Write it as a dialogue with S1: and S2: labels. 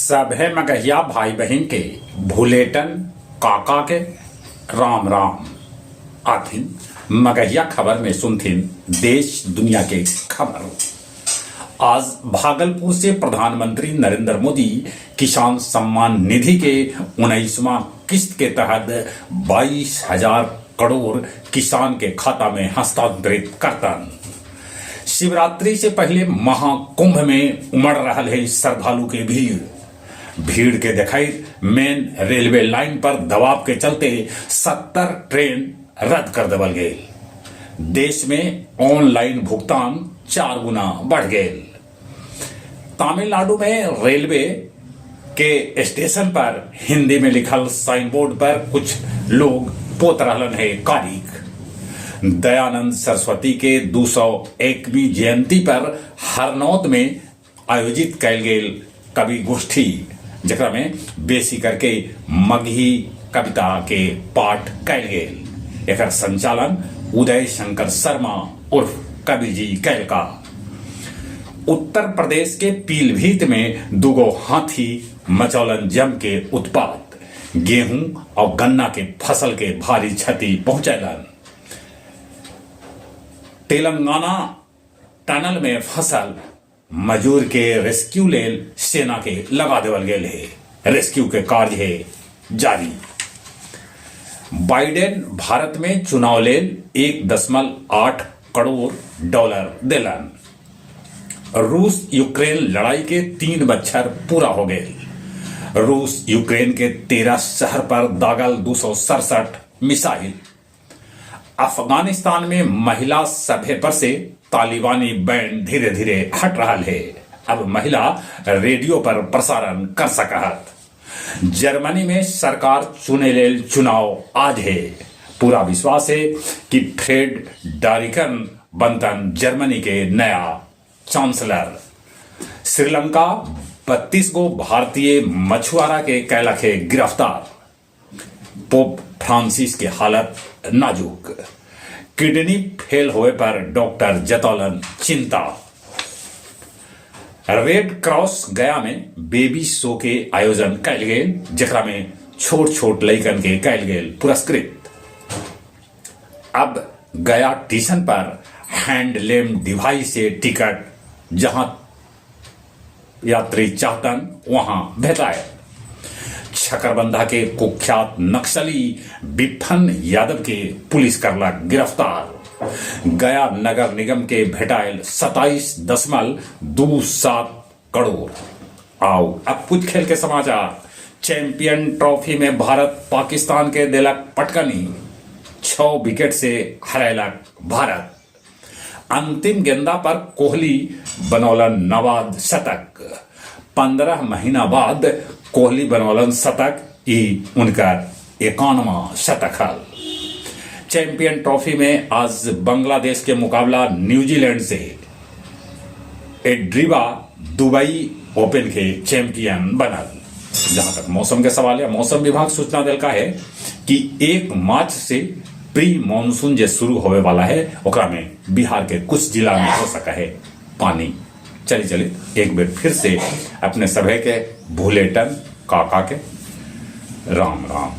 S1: सभे मगहिया भाई बहिन के भुलेटन काका के राम राम। आथिन मगहिया खबर में सुनथिन देश दुनिया के खबर। आज भागलपुर से प्रधानमंत्री नरेंद्र मोदी किसान सम्मान निधि के 19वां किस्त के तहत 22,000 करोड़ किसान के खाता में हस्तांतरित करतन। शिवरात्रि से पहले महाकुंभ में उमड़ रहा है श्रद्धालु के भीड़। भीड़ के देखैत मेन रेलवे लाइन पर दबाव के चलते 70 ट्रेन रद्द कर देवल गेल। देश में ऑनलाइन भुगतान 4 गुना बढ़ गेल। तमिलनाडु में रेलवे के स्टेशन पर हिंदी में लिखल साइन बोर्ड पर कुछ लोग पोत रहलन है कारिख। दयानंद सरस्वती के 201वीं जयंती पर हरनौत में आयोजित कैल गेल कवि गोष्ठी, जकरा में बेसी करके मगही कविता के पाठ कैल गेल। एकर संचालन उदय शंकर शर्मा उर्फ कवि जी कैलका। उत्तर प्रदेश के पीलभीत में दुगो हाथी मचौलन जम के उत्पात, गेहूं और गन्ना के फसल के भारी क्षति पहुंचैलन। तेलंगाना टनल में फसल मजूर के रेस्क्यू लेल सेना के लगा देवल गेल है। रेस्क्यू के कार्य है जारी। बाइडेन भारत में चुनाव लेल 1.8 करोड़ डॉलर देलन। रूस यूक्रेन लड़ाई के 3 बच्छर पूरा हो गए। रूस यूक्रेन के 13 शहर पर दागल 267 मिसाइल। अफगानिस्तान में महिला सभे पर से तालिबानी बैन धीरे धीरे हट रहा है। अब महिला रेडियो पर प्रसारण कर सकत। जर्मनी में सरकार चुने लेल चुनाव आज है। पूरा विश्वास है कि फ्रेड डारिकन बनतन जर्मनी के नया चांसलर। श्रीलंका 32 गो भारतीय मछुआरा के कैलक है गिरफ्तार। पोप फ्रांसिस के हालत नाजुक। किडनी फेल होए पर डॉक्टर जतौलन चिंता। रेड क्रॉस गया में बेबी शो के आयोजन कैल गेल, जेकरा में छोट छोट लइकन के कैल गेल पुरस्कृत। अब गया स्टेशन पर हैंडलेम डिवाइस से टिकट जहां यात्री चाहतन वहां भेटाए। छकरबंधा के कुख्यात नक्सली बिफन यादव के पुलिस करला गिरफ्तार। गया नगर निगम के भेटायल 27.27 करोड़। आओ अब कुछ खेल के समाचार। चैंपियन ट्रॉफी में भारत पाकिस्तान के दिलक पटकनी, 6 विकेट से हरायलक भारत। अंतिम गेंदा पर कोहली बनौलन नवाद शतक। 15 महीना बाद कोहली बनौलन शतक, ई उनका 91वां शतक हल। चैंपियन ट्रॉफी में आज बांग्लादेश के मुकाबला न्यूजीलैंड से। एड्रीवा दुबई ओपन के चैंपियन बनल। जहां तक मौसम के सवाल है, मौसम विभाग सूचना दिलका है कि 1 मार्च से प्री मानसून जो शुरू होवे वाला है, ओकरा में बिहार के कुछ जिला में हो सका है पानी। चलिए चलिए एक बार फिर से अपने सभे के भूलेटन काका के राम राम।